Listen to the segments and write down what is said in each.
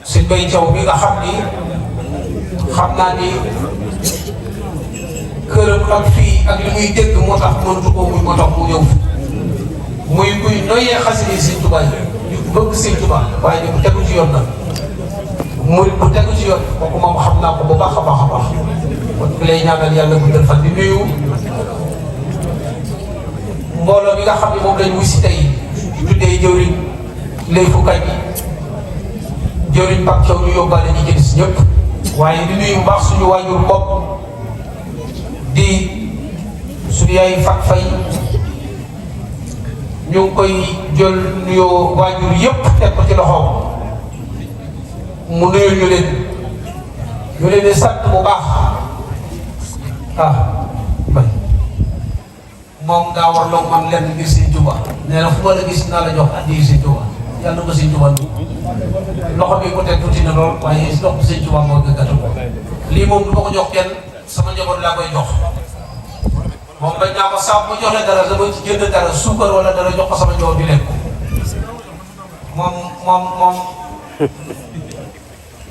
sëñ Bay Thiaw bi nga xam ni xam naa ni këram ak fii ak li muy dégg moo tax mëntu ko muy moo tax mu ñëw muy kuy noyyee xasida sëñ Tuubaa yi ñu bëgg sëñ Tuubaa waaye ni bu tegu ci yoon nag murit bu tegu ci yoon kooku moom xam naa ko bu baax a baax a baax kon ngi lay ñaanal yàlla bu dal fan di nuyu mbooloo bi nga xam ne moom lañ wuy si tey tuddee jëwriñ lay fukkaay bi jëwriñ Pape Thiaw ñu yóbbaale ñi jël si ñëpp waaye di nuyu bu baax suñu waajur bopp di suñu yaay Fat Fay ñu ngi koy jël nuyoo waajur yëpp teg ko ci loxoom mu nuyu ñu leen di sant bu baax bay moom daa war loo man lenn ngir Sëñ Tuubaa nee na fu ma la gis naa la jox addi Sëñ Tuubaa yàlla nga Sëñ Tuubaa loxo bi ko teg tuuti na lool waaye loxo Sëñ Tuubaa moo gën a gàttal lii moom du ma ko jox kenn sama njaboot laa koy jox moom bañ naa ko saa bu ma joxee dara dama ci jënd dara suukar wala dara jox ko sama njaboot di lekk moom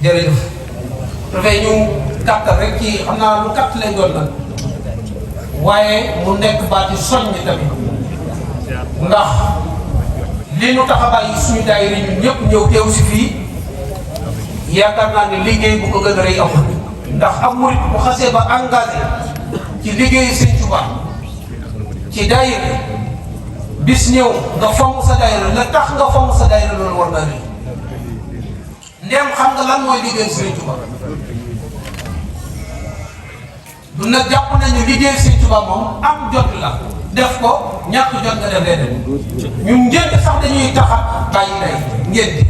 jërëjëf dafay ñu gàttal rek ci xam naa lu gàtt leen doon nag waaye mu nekk baati soññ tamit ndax li nu tax a bàyyi suñu daayira ñun ñëpp ñëw teew si fii yaakaar naa ne liggéey bu ko gën a rëy amul ndax am murit bu xasee ba engagé ci liggéeyu Sëñ Tuubaa ci daayira bis ñëw nga fomm sa daayira la tax nga fomm sa daayira loolu war naa rëy ndéem xam nga lan mooy liggéeyu Sëñ Tuubaa du nag jàpp nañu liggéeyu Sëñ Tuubaa moom am jot la def ko ñàkk jot nga def leneen ñun ngénte sax dañuy taxa bàyyi lay ngénte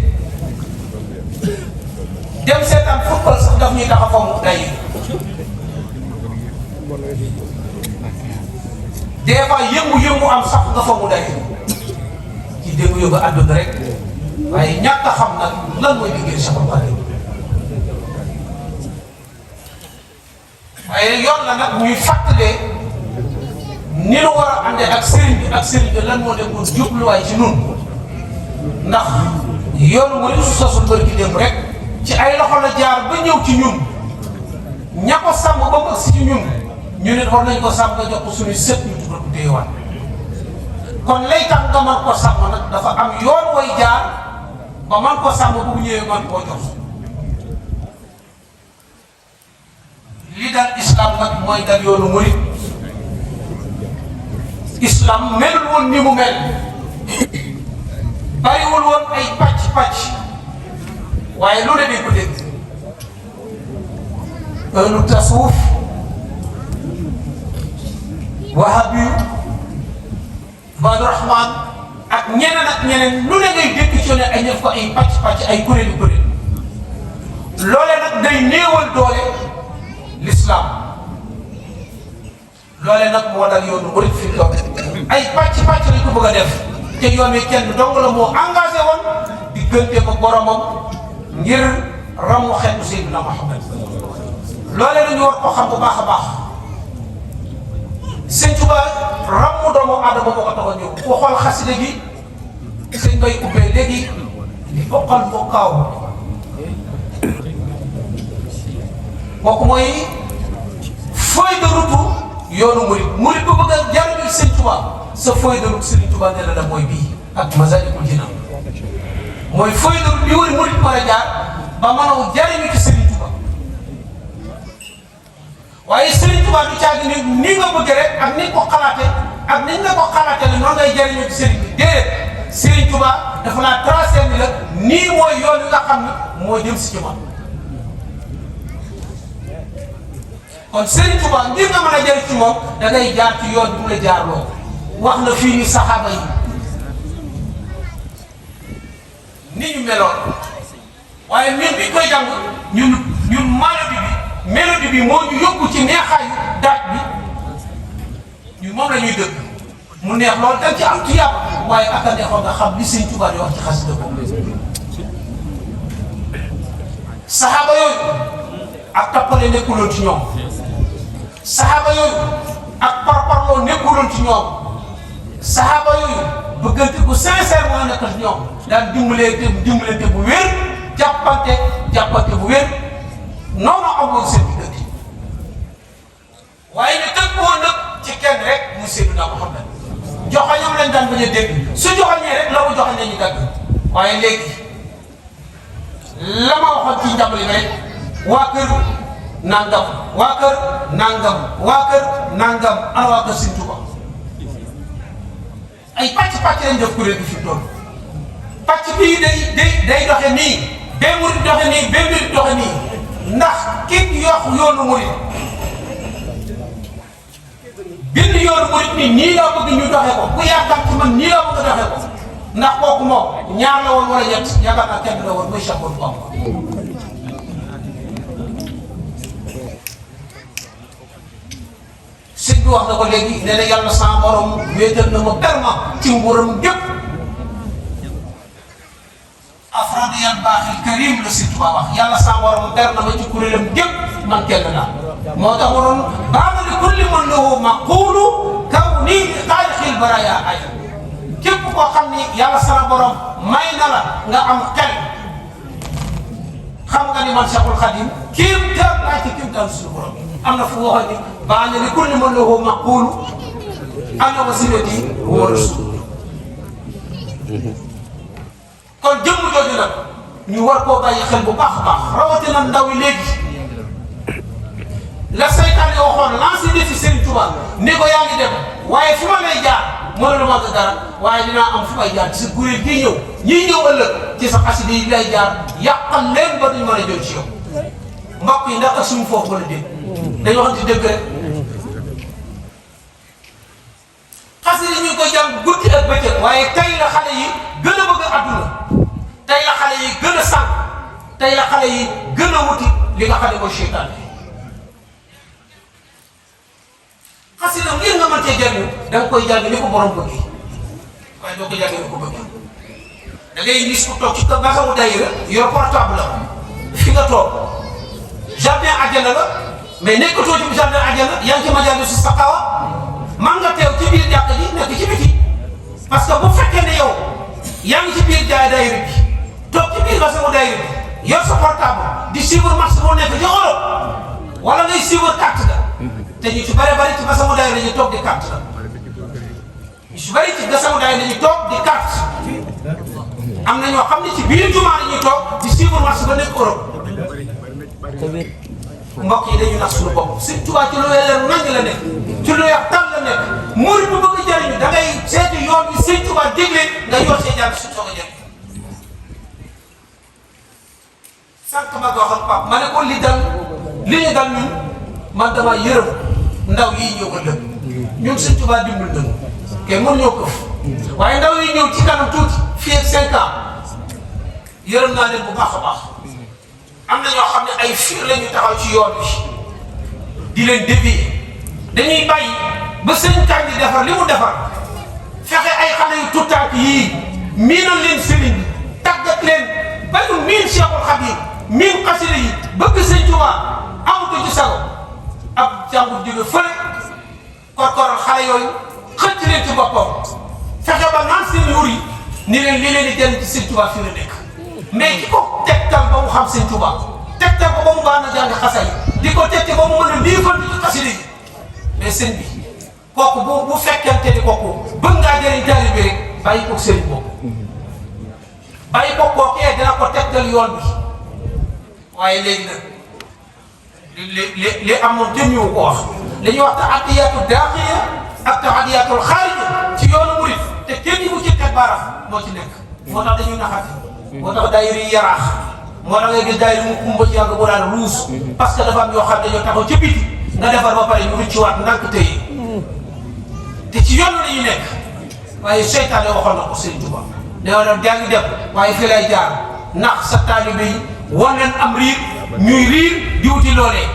dem seetaan football sax daf ñuy taxa fomm day des fois yëngu-yëngu am sax nga fomm day ci déggu yóbbu àdduna rek waaye ñàkk a xam nag lan mooy liggéey Cheikh Khadim waaye yoon la nag ñuy fàttalee ni nu war a àndee ak sëriñ bi lan moo nekkoon jubluwaay ci nun ndax yoonu mooy su sosul bari ki dem rek ci ay loxo la jaar ba ñëw ci ñun ña ko sàmm ba mu agsi ci ñun ñu ne war nañ ko sàmm nga jox ko suñuy sët ñu tuddal ko téyewaat kon lay tax nga mën ko sàmm nag dafa am yoon way jaar ba man ko sàmm bu ñëwee man koo jox li dal islam nag mooy dal yoonu murit islam melul woon ni mu mel bariwul woon ay pàcc waaye lu ne dañ ko dégg ahlu tasawuf wahabi Ibaadu Rahmaan ak ñeneen lu ne ngay dégg ci ne ay ñëf ko ay pàcc ay kuréel loolee nag day néewal doole l'islam loolee nag moo dal yoonu murit fi mu toll ay pàcc lañ ko bëgg a def te yoon wi kenn dong la moo engagé woon diggante ko boromam ngir ramu xeetu Seydina Muhammad loolee dañu war ko xam bu baax a baax Sëñ Tuubaa ramu doomu aadama moo ko tax a ñëw ku xool xasida gi sëñ Bay ubbee léegi di bokkal moo kaaw kooku mooy feuille de route yoonu murit bu bëgg a jariñu Sëñ Tuubaa sa feuille de route Sëriñ Tuubaa nee na la mooy bii ak Masaalikul Jinaan mooy feuille de route bi wër murit war a jaar ba mën a jariñu ci Sëriñ Tuubaa waaye Sëriñ Tuubaa du caagi ni nga bëgg rek ak ni ko xalaate ak ni nga ko xalaate ne noonu ngay jariñu ci sëriñ bi déedéet Sëriñ Tuubaa dafa naa tracé ni la nii mooy yoon wi nga xam ne moo jëm si ci man kon Sëriñ Tuubaa ngir nga mën a jëriñ ci moom da ngay jaar ci yoon bi mu la jaarloo wax na fii ni saxaaba yi ni ñu meloon waaye ñun bi koy jàng ñun mélodie bi moo ñu yóbbu ci neexaayu daaj bi ñun moom la ñuy dëgg mu neex loolu dañ ci am ci yàpp waaye ak a neexoon nga xam li Sëriñ Tuubaa di wax ci xasida ko saxaaba yooyu ak tappale nekkuloon ci ñoom saxaaba yooyu ak parparloo nekkuloon ci ñoom saxaaba yooyu bëggante bu sincère moo nekk ci ñoom daan dimbalante bu wér jàppante la ma waxoon ci njàmbali rek waa kër nangam waa kër nangam waa kër nangam ana waa kër Sëñ Tuuba ay pàcc lañ def kuréel bi fi toll pàcc bii day doxe nii bee murit doxe nii bee murit doxe nii ndax képp yokk yoonu murit bind yoonu murit nii laa bëgg ñu doxe ko ku yaakaar ci man nii laa bëgg a doxe ko ndax kooku moom ñaar la woon wala ñett yaakaar naa kenn la woon muy Cheikh Ahmadou Bamba sëñ bi wax na ko léegi nee na yàlla sama borom wéetal na ma perma ci nguuram gépp afradu yan baaxil karim la sëñ Tuubaa wax yàlla sama borom per na ma ci kuréelam gépp man kenn laa moo tax waroon baana li kulli man lahu maqulu kaw nii xaalixil baraya ay képp koo xam ni yàlla sama borom may na la nga am xel xam nga ni man Cheikhul Khadim kéem taan laa ci kéem taan suñu borom am na fu mu waxoon ni baana li kulli man lahu maqulu ana wasilati wa rasul kon jëmm jooju nag ñu war koo bàyyi xel bu baax a baax rawatina ndaw yi léegi la saytaane waxoon lancé défi Serigne Touba ni ko yaa ngi dem waaye fu ma lay jaar mënul ma dara waaye dinaa am fu may jaar ci sa kuréel gii ñëw ñii ñëw ëllëg ci sa xasida yi lay jaar yàqal leen ba duñ mën a jot ci yow mbokk yi ndax ak suñu foofu wala dégg dañu waxante dëgg rek xasida yi ñu ngi koy jàng guddi ak bëccëg waaye tey la xale yi gën a bëgg àdduna tey la xale yi gën a sànq tey la xale yi gën a wuti li nga xam ne mooy seytaan xasida ngir nga mën cee jariñu da nga koy jàng ni ko borom bëgg waaye doo ko jàng ni ko bëgg da ngay gis ku toog ci basamu daayira yor portable la fi nga toog jardin àjjana la mais nekkatoo ci jardin àjjana yaa ngi ci majalis si saqawa man nga teew ci biir jàkk ji nekk ci biti parce que bu fekkee ne yow yaa ngi ci biir daayira bi toog ci biir basamu daayira bi yor sa portable di suivre match boo nekk ci Europe wala ngay suivre carte ga te ñu ci bari ci basamu daayira dañuy toog di carte la ñu ci bari ci basamu daayira dañuy toog di carte am na ñoo xam ne ci biir jumaa la ñuy toog di suivre match ba nekk Europe mbokk yi dañu nax suñu bopp Sëñ Tuubaa ci lu leer nañ la nekk ci lu weex tàll la nekk murid bu bëgg a jëriñu da ngay seeti yoon bi Sëñ Tuubaa digle nga yor see jàng suñ soog a jëriñ sànq ma ko waxal Pape ma ne ko li ñu dal ñun man dama yërëm ndaw yi ñëw ëllëg ñun Sëñ Tuubaa dimbal nañu kenn mën ñoo këf waaye ndaw yi ñëw ci kanam tuuti fii ak 5 ans yërëm naa leen bu baax a baax am na ñoo xam ne ay fiir la ñu taxaw ci yoon bi di leen dévier dañuy bàyyi ba sëñ kan di defar li mu defar fexe ay xale yu tuttànk yii miinal leen sëriñ bi tàggat leen ba ñu miin Cheikhul Khadim miin xasida yi bëgg Sëñ Tuubaa amatu ci sago ab jàngur jóge fële korkoral xale yooyu xëcc leen ci boppam fexe ba naan seen yuur yi ni leen li leen di jëriñ ci Sëñ Tuubaa fi la nekk mais ki ko tegtal ba mu xam Sëñ Tuubaa tegtal ko ba mu baax na jàng xasa yi di ko tegtal ba mu mën a liifal ci xasida yi mais sëñ bi kooku bu fekkente ni kooku bëgg ngaa jëriñ taalibe bi rek bàyyi ko sëriñ boobu bàyyi ko kookee dina ko tegtal yoon bi waaye léegi nag li amoon jëm ñu ko wax li ñuy wax taxadiyaatu daaxiya ak taxadiyaatul xaarija ci yoonu murit te kenn yi mu ci teg baaraam moo ci nekk moo tax dañuy naxati moo tax daayira yi yaraax moo tax ngay gis daayira mu kumba ci yàgg bu daan ruus parce que dafa am yoo xam ne dañoo taxaw ca biti nga defar ba pare ñu rëccuwaat ndànk tëye te ci yoon la ñu nekk waaye seytaane waxoon na ko Sëriñ Tuuba nee na yaa ngi dem waaye fi lay jaar ndax sa taalibe yi wan leen am riir ñuy riir di wuti loolee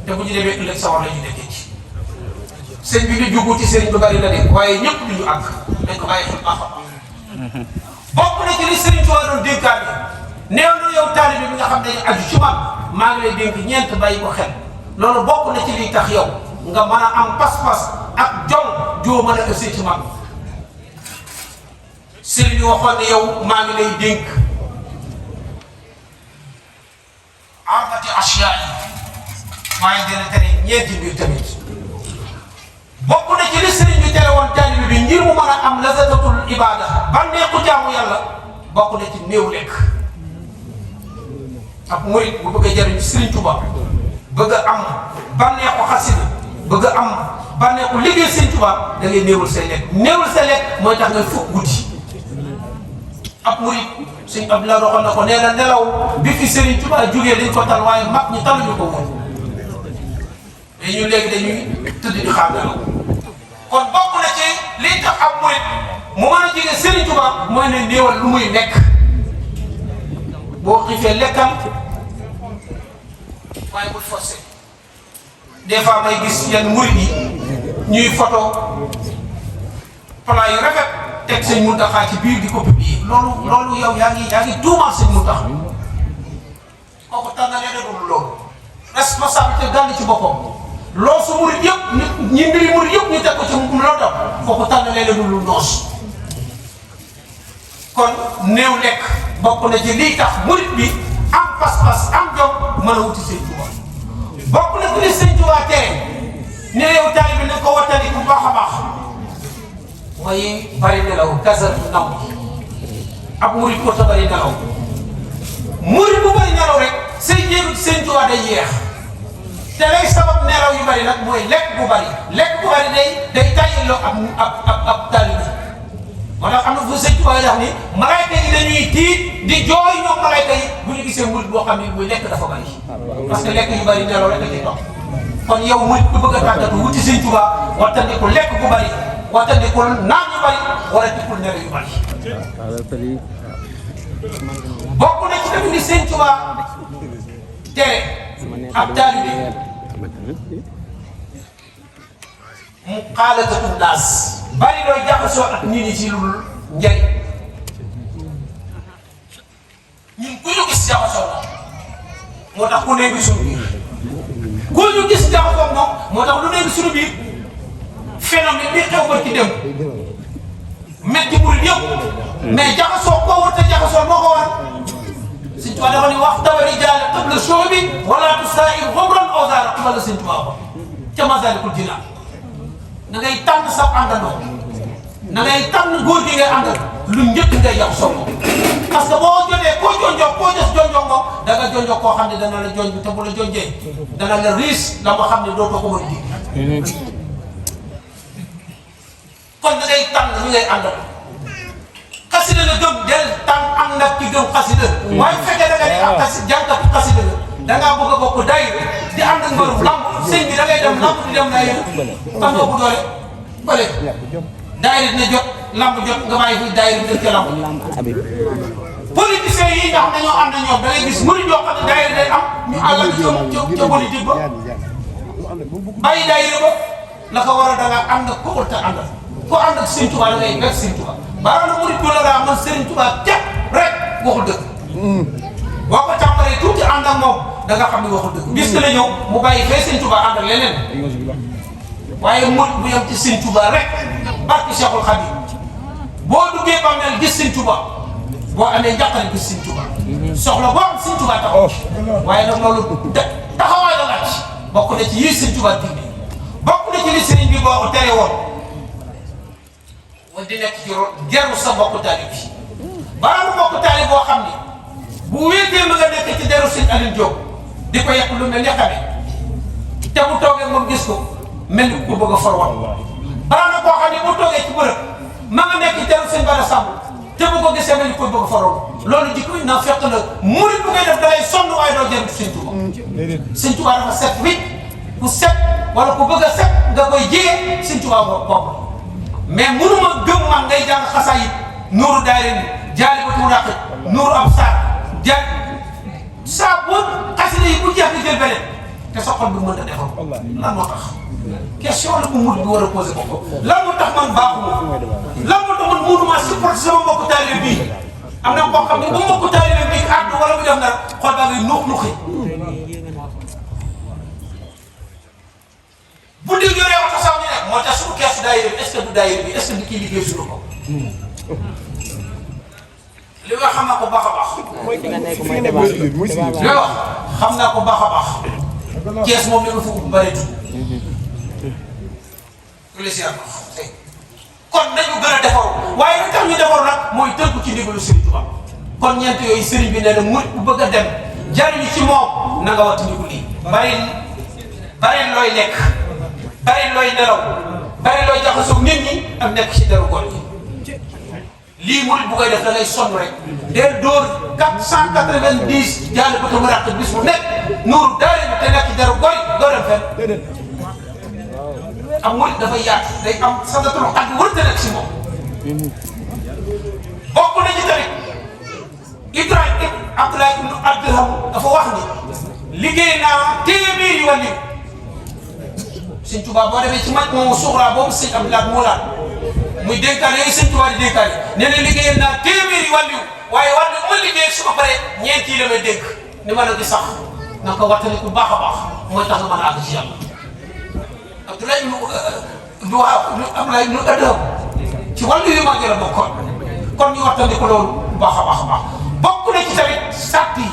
te bu ñu demee ëllëg sawar la ñu nekkee ci sëñ bi li jugu ci sëriñ bi bari na de waaye ñëpp du ñu àgg dañ ko bàyyi xel baax a baax bokk na ci li Sëriñ Tuuba doon dénkaan yi néew na yow taalibe bi nga xam ne aju ci man maa ngi lay dénk ñeent bàyyi ko xel loolu bokk na ci liy tax yow nga mën a am pas-pas ak jom joo mën a ëssee ci man sëriñ bi waxoon ne yow maa ngi lay dénk arbati asiyaa yi waaye dina tere ñeenti mbir tamit bokk na ci li sëriñ bi tere woon taalibe bi ngir mu mën a am lazatatul ibada ban neexu jaamu yàlla bokk na ci néew lekk ab murit bu bëgg a jariñ Serigne Touba bëgg a am bànneexu xasida bëgg a am bànneexu liggéey Serigne Touba da ngay néewal say lekk néewal say lekk mooy tax ngay fukk guddi ab murit Serigne Abdoulaye waxoon na ko nee na nelaw bi fi Serigne Touba jógee dañ ko tal waaye mag ñi taluñu ko woon mais ñu léegi dañuy tëdd di xaar nelaw kon bokk na ci liy tax ab murit mu mën a jege Serigne Touba mooy ne néewal lu muy nekk boo xiifee lekkal waaye bul forcé des fois may gis yenn murit yi ñuy photo plat yu rafet teg sëñ Mountakha ci biir di ko publier loolu yow yaa ngi tuumaal sëñ Mountakha kooku tànnalee dagul loolu responsabilité gàll ci boppam loolu su murit yëpp ñi mbiri murit yëpp ñu teg ko ci loo tax kooku tànnalee dagul lu noos kon néew lekk bokk na ci lii tax murit bi am pas-pas am jom mën a wuti sëñ Touba bokk na ci li sëñ Touba tere ne yow taalibe bi nañ ko wattandi bu baax a baax mooy bari nelaw kasar naw ab murit ko ta bari nelaw murit bu bari nelaw rek say jéegu ci sëñ Touba day yeex te lay sabab nelaw yu bari nag mooy lekk bu bari day tàyyiloo ab taalibe moo tax am na fu sëñ Touba wax ni malayka yi dañuy tiit di jooy ñoom malayka yi bu ñu gisee murit boo xam ne buy lekk dafa bari parce que lekk yu bari nelaw rek dañuy topp kon yow murit bu bëgg a tàggatu wuti sëñ Touba wattandiku lekk bu bari wattandiku naan yu bari wala dikul nelaw yu bari bokk na ci tamit ni sëñ Touba tere ab taalibe mu xaalatatu naas bari looy jaxasoo ak nit ñi ci lu njëriñ ñun ku ñu gis jaxasoo moo tax ku ne ngi suñu biir ku ñu gis jaxasoo moom moo tax lu ne ngi suñu biir phénomène bi xew ko ci dem metti murid yëpp mais jaxasoo koo wut te jaxasoo moo ko war Sëñ Tuubaa dafa ni wax tawari jaale qabla shu'bi wala tusaa'ir xubran aw zaara xamal la Sëñ Tuubaa ko ca Masaalikul Jinaan na ngay tànn sa àndandoo na ngay tànn góor gi ngay àndal lu njëkk ngay jox solo parce que boo jotee koo jonjoo koo des jonjoo moom da nga jonjoo koo xam ne dana la jonj te bu la jonjee dana la riis la ma xam ne dootoo ko mën a ji kon da ngay tànn ñu ngay àndal xasida la gëm del tànn ànd ak ki gëm xasida waaye bu fekkee da nga di am jànkatu xasida la da ngaa bëgg a bokk daayira di ànd ak mbërum lamb sëñ bi da ngay dem lamb di dem daayira kan boobu doole bële daayira dina jot lamb jot nga bàyyi fi daayira bi def ca lamb politiciens yi nga xam ne ñoo ànd ñoom da ngay gis murid yoo xam ne daayira day am ñu àll ak ca politique ba bàyyi daayira ba la ko war a da nga ànd ak ko te ànd ko ànd ak Sëñ Tuubaa da ngay nekk Sëñ Tuubaa baax na murid bu la daa man Sëriñ Tuubaa képp rek waxul dëgg boo ko tàmbalee tuuti ànd ak moom da nga xam ne waxul dëgg bis la ñëw mu bàyyi fee Sëñ Tuubaa ànd ak leneen waaye murid bu yem ci Sëñ Tuubaa rek barki Cheikhul Khadim boo duggee bàmmeel gis Sëñ Tuubaa boo amee njàqare gis Sëñ Tuubaa soxla boo am Sëñ Tuubaa taxaw waaye nag loolu taxawaay la laaj bokk na ci yii Sëñ Tuubaa digle bokk na ci li sëriñ bi boo ko tere woon di nekk ci geru sa mbokku taalib bi balaa mbokku taalib boo xam ni bu wéetee ma nga nekk ci deru Sëñ Aliou Diop di ko yàq lu mel ni xamee te bu toogee moom gis ko mel ni ku bëgg a forwat balaa na koo xam ne bu toogee ci bërëb ma nga nekk ci deru Sëñ Bara Samb te bu ko gisee mel ni ku bëgg a forwat loolu jikko naa fekk la murid bu ngay def da ngay sonn waaye doo jëm Sëñ Tuubaa Sëñ Tuubaa dafa set wit ku set wala ku bëgg a set nga koy jige Sëñ Tuubaa bopp mais mënuma gëm man ngay jàng xasaayid nuuru daayira Jaalibatu Raqib nuuru Absar ja saa boobu xasida yi bu jeex nga jël beneen te sa xol bi mën a defar lan moo tax question la bu murid bi war a posé ko lan moo tax man baaxuma lan moo tax man mënuma supporter sama mbokku taalibe bii am na koo xam ne bu mbokku taalibe bii àddu wala mu def dara xol baa ngay nuux nuuxi bu dee yoree oto sax ñu ne moo tax suñu keesu daayira bi est-ce que du daayira bi est-ce que du kii liggéey suñu ko li nga xam naa ko baax a baax. li nga wax xam naa ko baax a baax. kees moom li nga fa ut bëreetul. kon nañu gën a defaru waaye li tax ñu defaru nag mooy tënku ci ndigalu Serigne Touba kon ñeent yooyu Serigne bi nee na murid bu bëgg a dem jariñu ci moom na nga wattandiku lii bari looy lekk bari looy nelaw bari looy jaxasoo nit ñi ak nekk ci deru góor yi lii murid bu koy def da ngay sonn rek deel dóor 490 jaani ba ta maraq bis bu nekk nuuru daari bi te nekk ci deru góor doo dem fenn am murid dafay yaatu day am sadatul xaj wërte nekk si moom bokk na ci tamit Ibrahima Abdoulaye ibn Abduraham dafa wax ni liggéey naa téeméeri wàllu Sëñ Tuubaa boo demee ci maj moomu suxraa boobu sëñ Abdoulaye moo laal muy dénkaane yooyu Sëñ Tuubaa di dénkaane nee na liggéeyal naa téeméeri wàllu waaye wàllu ma liggéey su ma paree ñeenti la may dénk ni ma la gi sax na ko wattane ku baax a baax mooy tax nga mën a àgg ci yàlla Abdoulaye ibn Abduraham ci wàllu yu mag la bokkoon kon ñu wattane ko loolu bu baax a baax a baax bokk na ci tamit sàtt yi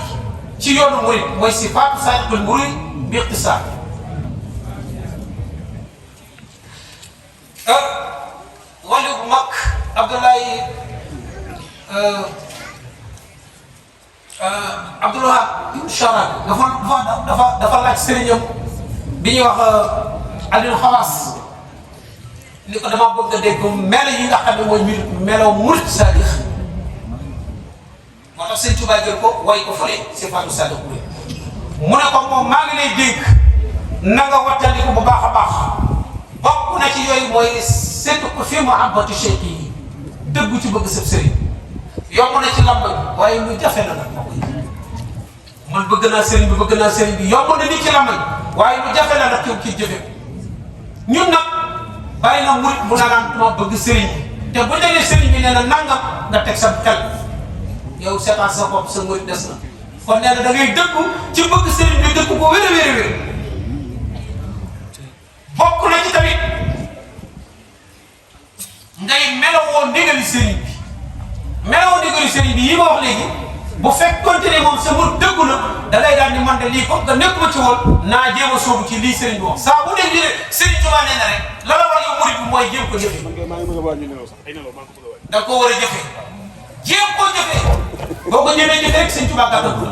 ci yoonu murid mooy sifaatu saadiqul murid bi ixtisaar wàllu bu mag Abdoulaye Abdoulahab ibn Charad dafa laaj sëriñam bi ñuy wax Aliou Xawaas ni ko dama bëgg a dégg melo yi nga xam ne mooy melo murid saadiq moo tax Sëñ Tuubaa jël ko way ko fële sifaatu saadiq mu ne ko moom maa ngi lay dégg na nga wattandiku bu baax a baax bokk na ci yooyu mooy seetu ko fi mahabbatu cheikh yi dëggu ci bëgg sëb sëriñ yomb na ci lambañ waaye lu jafe la nag man bëgg naa sëriñ bi yomb na ni ci lambañ waaye lu jafe la nag kii jëfe ñun nag bàyyi na murit bu naan ma bëgg sëriñ bi te bu demee sëriñ bi nee na nangam nga teg sa xel yow seetaan sa bopp sa murit des na kon nee na da ngay dëkku ci bëgg sëriñ bi dëkku ko wér a wér a wér bokk na ci tamit ngay melowoo ndigali sëriñ bi yi ma wax léegi bu fekkoonte ne moom sa murit dëggu na da ngay daal ni man de lii comme que nekkuma ci woon naa jéem a sóobu ci lii sëriñ bi wax saa bu dee ñu ne sëriñ Tuubaa nee na rek la la war yow murit bi mooy jéem ko jëfe da nga koo war a jëfe jéem koo jëfe boo ko ñemee jëfe rek sëriñ Tuubaa gàttal ko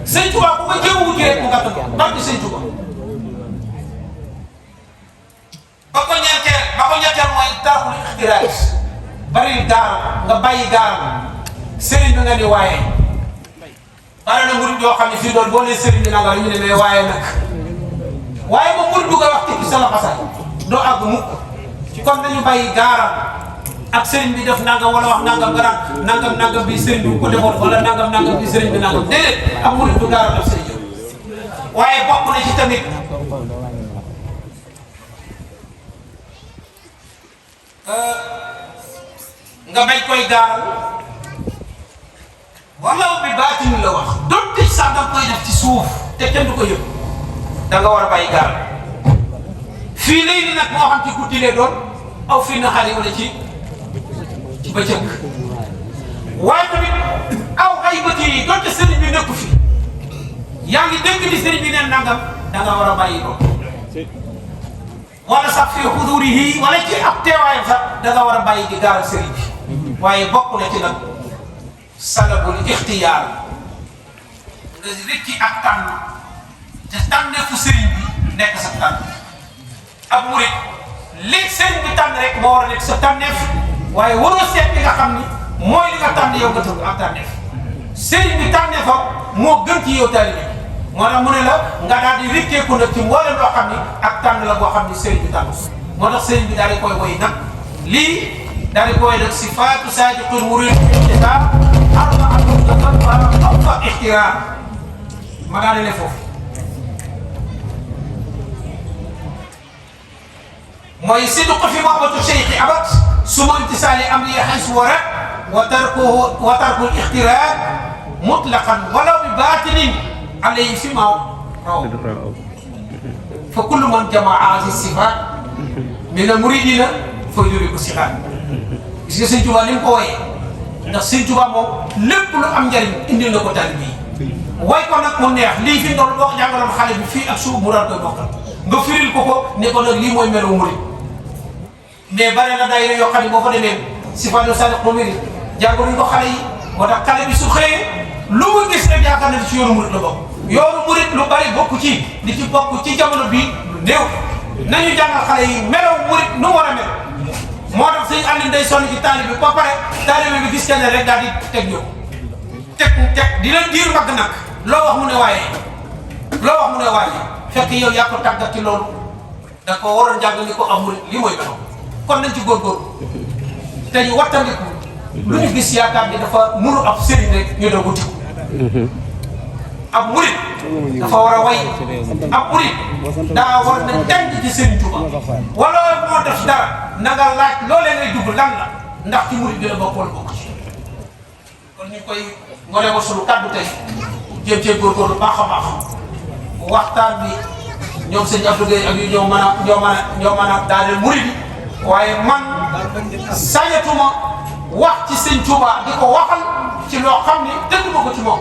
sëriñ Tuubaa bu ko jéem a wuti rek mu gàttal ko barke sëriñ Tuubaa ba ko ñetteel mooy tarkul ixtiraat bari gaar nga bàyyi gaar sëriñ bi nga ni waaye bare na murid yoo xam ne fii doon boo nee sëriñ bi nanga ñu ne mais waaye nag waaye ba murid du nga wax tekki sa laxasaay doo àgg mukk kon dañu bàyyi gaaram ak sëriñ bi def nangam wala wax nangam nga naan nangam bi sëriñ bi ko defoon wala nangam bi sëriñ bi nangam déedéet ak murid du gaaram def sëriñ waaye bokk na ci tamit nga bañ koy gaaral wala bi baatin la wax donte sax da nga koy def ci suuf te kenn du ko yëg da nga war a bàyyi gaaral fii léegi nag moo xam ci guddi lee doon aw fii na xale wala ci bëccëg waaye tamit aw ay bët yi donte sëriñ bi nekku fi yaa ngi dégg ni sëriñ bi neen nangam da nga war a bàyyi ko wala sax fii xudurihi wala ci ab teewaayam sax da nga war a bàyyi di gaaral sëriñ bi waaye bokk na ci nag salabul ixtiyaar nga rëcci ak tànn te tànneefu sëriñ bi nekk sa tànn ab murit li sëriñ bi tànn rek moo war a nekk sa tànneef waaye waroo seet li nga xam ni mooy li nga tànn yow nga tëgg ak tànneef sëriñ bi tànneefam moo gën ci yow taalibe moo tax mu ne la nga daal di rikkeeku nag ci mboolem loo xam ni ak tànn la boo xam ni sëriñ bi tànn moo tax sëriñ bi daal di koy woy nag lii daal di koy nag sifaatu saadiqul murid ixtiraar arbaatun ixtiraar ma daal di ne foofu mooy sidqu fi mahabbati cheikhi abat suma imtisaali amri xaysu warat wa tarkul ixtiraar mutlaqan walaw bi baatinin alayhi fi ma raw fa kullu man jamaa haadihi sifaat min al-muridiina fa yudriku sixaat gis nga Sëñ Tuubaa ni mu ko wooyee ndax Sëñ Tuubaa moom lépp lu am njariñ indil na ko taalibe yi way ko nag mu neex lii fi doon boo jàngaloon xale bi fii ak suuf mu daal koy bokkal nga firil ko ko ne ko nag lii mooy melo murid mais bare na daayira yoo xam ne boo fa demee sifaatu saadiqul murid jàngaluñ ko xale yi moo tax xale bi su xëyee lu mu gis rek yaakaar yaakaar ne ci yoonu murit la bokk yoonu murit lu bari bokku ci di ci bokk ci jamono bii néew nañu jàngal xale yi melaw murit nu war a mel moo tax sëñ Aliou day sonn ci taalibe bi ba pare taalibe bi gis kenn rek daal di teg ñëw teg di leen diir mbagg nag loo wax mu ne waaye fekk yow yaa ko tàggat ci loolu da ko waroon jàng ni ko am murit li mooy melaw kon nañ ci góorgóorlu te ñu wattandiku lu ñu gis yaakaar ni dafa munu ab sëriñ rek ñu doon wuti ab murit dafa war a way ab murit daa war na jàng ci Sëriñ Tuuba wala moo def dara na nga laaj loolee ngay dugg lan la ndax ci murit bi la bokk wala bokk ci kon ñu koy ngone ko sunu kàddu tey jéem cee góorgóorlu baax a baax waxtaan bi ñoom sëñ Abdou Gueye ak yu ñoo mën a daaneel murit bi waaye man sañatuma wax ci Sëñ Tuuba di ko waxal ci loo xam ni dëgg ma ko ci moom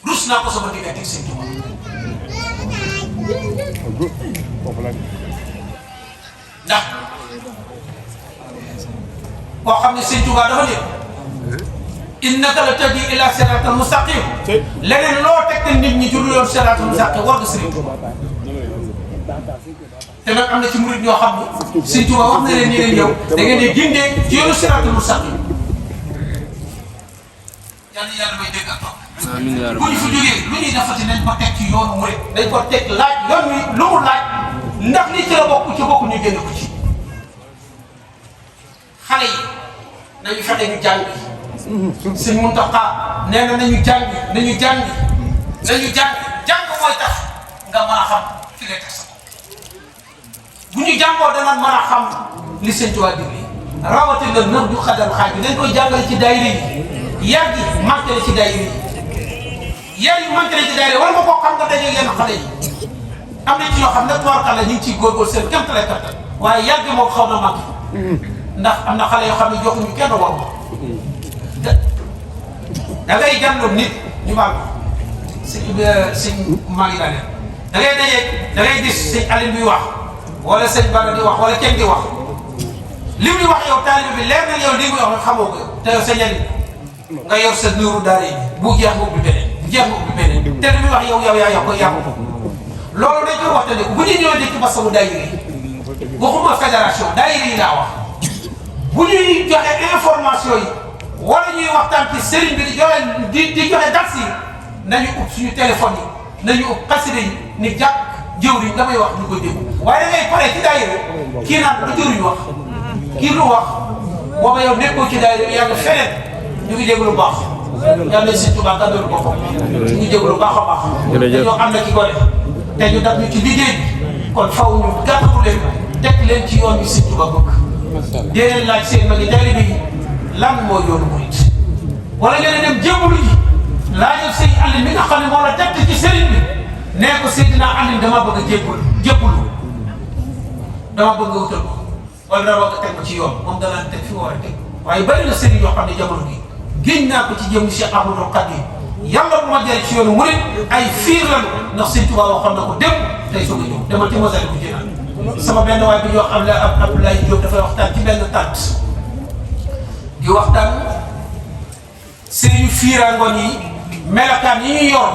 rus naa ko sama diggante ak Sëñ Tuuba ndax koo xam ne Sëñ Tuuba dafa ne innaka la tahdi ila siratal mustaqim leneen loo tegtal nit ñi ci lu yoon siratal mustaqim war nga Sëriñ Tuuba te nag am na ci murid ñoo xam ne Sëñ Tuuba wax na leen ni leen yow da ngeen di gindee ci yoonu siraatal mustaqim yàlla may dégg ak topp bu ñu fi jógee lu ñuy defati nañ ko teg ci yoonu murid dañ ko teg laaj yoon wi lu mu laaj ndax li ci la bokk ci bokk ñu génn ko ci xale yi nañu fexe ñu jàng Sëñ Muntaxa nee na nañu jàng jàng mooy tax nga mën a xam fi ngay teg sa bu ñu jàngoo danañ mën a xam li Sëñ Tuubaa digle rawatina nag du xadal xaaj bi dañ koy jàngale ci daayira yi yar gi manqué na ci daayira yi yar yi manqué na ci daayira wala nga koo xam nga daje yenn xale yi am na ci ñoo xam ne tubaarkàlla ñu ngi ciy góorgóorlu seen kéemtalaay kattan waaye yar gi moom xaw na manqué ndax am na xale yoo xam ne joxuñu kenn war ma da ngay jànloon nit ñu baal sëñ maa ngi daaneel da ngay gis sëñ Aliou bi wax wala sëñ Balla di wax wala kenn di wax li muy wax yow taalibe bi leer na yow li muy wax nag xamoo ko te yow sa njëriñ nga yor sa nuuru daara yi bu jeex nga ubbi beneen bu jeex nga ubbi beneen te li muy wax yow yaa ko yàqu loolu dañ koy waxtaanee bu ñu ñëwee ci basamu daayira yi waxuma fédération daayira yi laa wax bu ñuy joxe information yi wala ñuy waxtaan ci sëriñ bi di joxe dars yi nañu ub suñu téléphone yi nañu ub xasida yi ni jàpp jëwriñ damay wax ñu koy dégg waaye da ngay pare ci daayira kii naan lu jëwriñ wax kii lu wax booba yow nekkoo ci daayira yaa ngi feneen ñu ngi dégg lu baax yàlla nañ Sëñ Tuubaa gàddoon boppam ñu ngi dégg lu baax a baax dañoo am na ci gone te ñu daf ñu ci liggéey bi kon faw ñu gàttu leen teg leen ci yoon bi Sëñ Tuubaa bëgg dee leen laaj seen magi taalibe yi lan mooy yoonu murit wala ngeen dem jébbalu ji laajal sëñ Aliou mi nga xam ne moo la teg ci sëriñ bi nee ko Seydina Aliou dama bëgg a jébbalu dama bëgg a wutal ko wala dama bëgg a teg ko ci yoon moom danaa teg fi mu war a teg waaye bari na sëriñ yoo xam ne jamono gi génn naa ko ci jëm Cheikh Ahmadou Khadim yàlla bu ma jëlee ci yoonu murit ay fiir lañu ndax Sëñ Tuubaa waxoon na ko démb tey soog a ñëw demal ci Masaalikul Jinaan sama benn waay bi ñuy wax Abdoulaye Diop dafay waxtaan ci benn tànt di waxtaan sëriñu fiiraangoon yi melokaan yi ñuy yor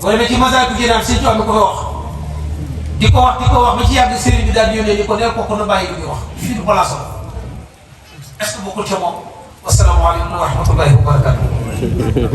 boo demee ci Masaalikul Jinaan Sëñ Tuubaa mi ko fa wax di ko wax ba ci yàgg sëriñ bi daal di yónnee ni ko neel kooku na bàyyi li ñuy wax fii du place am est-ce que bokkul ca moom wasalaamaaleykum wa rahmatullahi wa barakatuh